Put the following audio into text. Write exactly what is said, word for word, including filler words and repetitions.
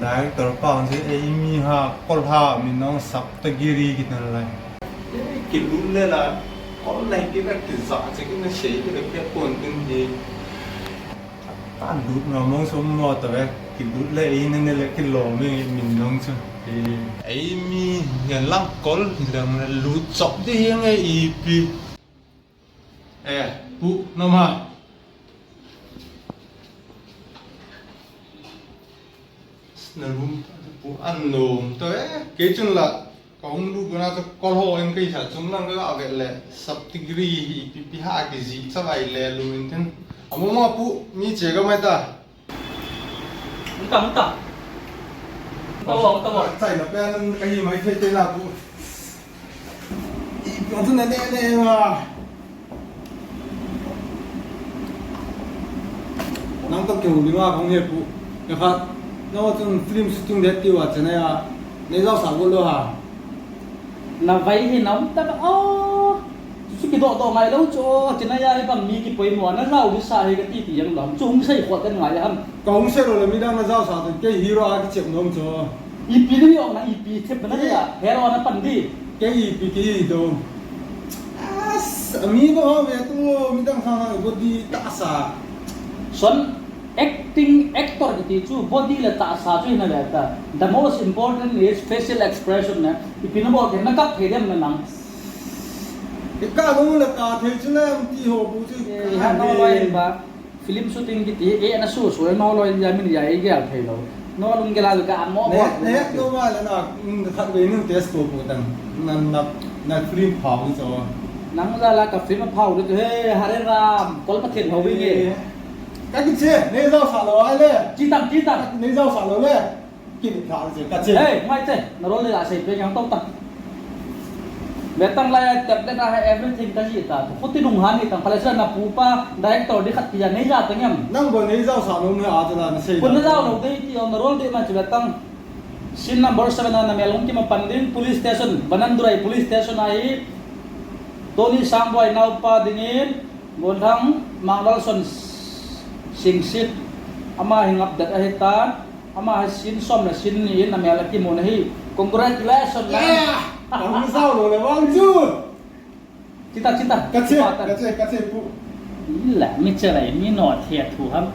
Director pa chu eimi ha, kol ha, min nong Saptagiri kitan lai. Kilut le la, kol lai kila kija che kina sei kila kepon tin hi. Talut ngam mong som mo tave, kilut le ei ne ne le kilom e min nong chu. Eimi ngen lang kol lang lut chop ding hi nge ipi. Eh, pu, nom ha. Na room pu an nom to eh. Kei chun la, ka hung lut kona chu kol ho in kei sa chung lang ka vet le, Saptagiri hi ipi ipi ha kijih chavai le lu in tin. Amo ma pu, mi che ka mai ta. Hung ta, hung ta. Hung ta, hung ta. Chai na pen ka hi mai thei te na pu. Ipi ong chu na ne ne ma. Nang to keu li ma kong he pu. Ka khat. Na wa chun film shooting det ti wa chana ya. Nei jao sa go lo ha. Na vai hi nam ta ba, oh. Chu kidoh doh ngai lou chu, oh, china ya hi bang mi kipoimo, na jao disa hi kati ti jeng lou. Chu hung sei khot kan ngai ham. Ka hung sei lou le midang na jao sa ten, kei hero a kichep nom chu. Ipi ni ong na ipi chep na ya, hero na pan di. Kei ipi kei do. As, mi no ha ve tu, midang sa na body tahsa. Son, acting, actor kiti chu body le tahsa chu hina ve ta. The most important is facial expression na. Ipi na bol ke na kap thei dem na nang. Ka ka lo le ka thei chu le ti ho pu chu. Eh, ka ha no thei. Lo in ba. Film shooting kiti, eh, na su su no lo in ya min ya i gel thei lo. No lung gel ka mo ne, mo. Ne, no ma le na, mm, khat ve nu test ko ko tan. Na, na, na film phau chu. Nang ja la ka film phau chu, he, Hare Ram, kol Pathen ho wi nge. Eh. Ka kiche, nei jao sa lou ai le. Chi tang, chi tang. Nei jao sa lou le. Kini kha je, ka che. Hey, mai che, na role le la sei pe yang to ta. Ve tang lai tablet a everything ka ji ta. Khuti nung han ni tang pale sa na pu pa director di khat tia nei ja tang yam. Nang bo nei jao sa lou ni a ta na sei. Ko na jao lou dei ti ong na role de ma che ve tang. Scene number seven a na Melong ki ma pan ding police station, Banandurai police station a hi. Tony Sangboi nau pa dingin, Bonthang Manglal Son Singsit, ama hi ngap det ahi tan, ama hi sin som le sin ni in a mel a kimu na hi. Congratulations, man. Yeah! Ang sao lo le wang chu. Chita, chita. Ka che, chita, ka che, ka che pu. Ila, mi che lai, mi no thia thu ham.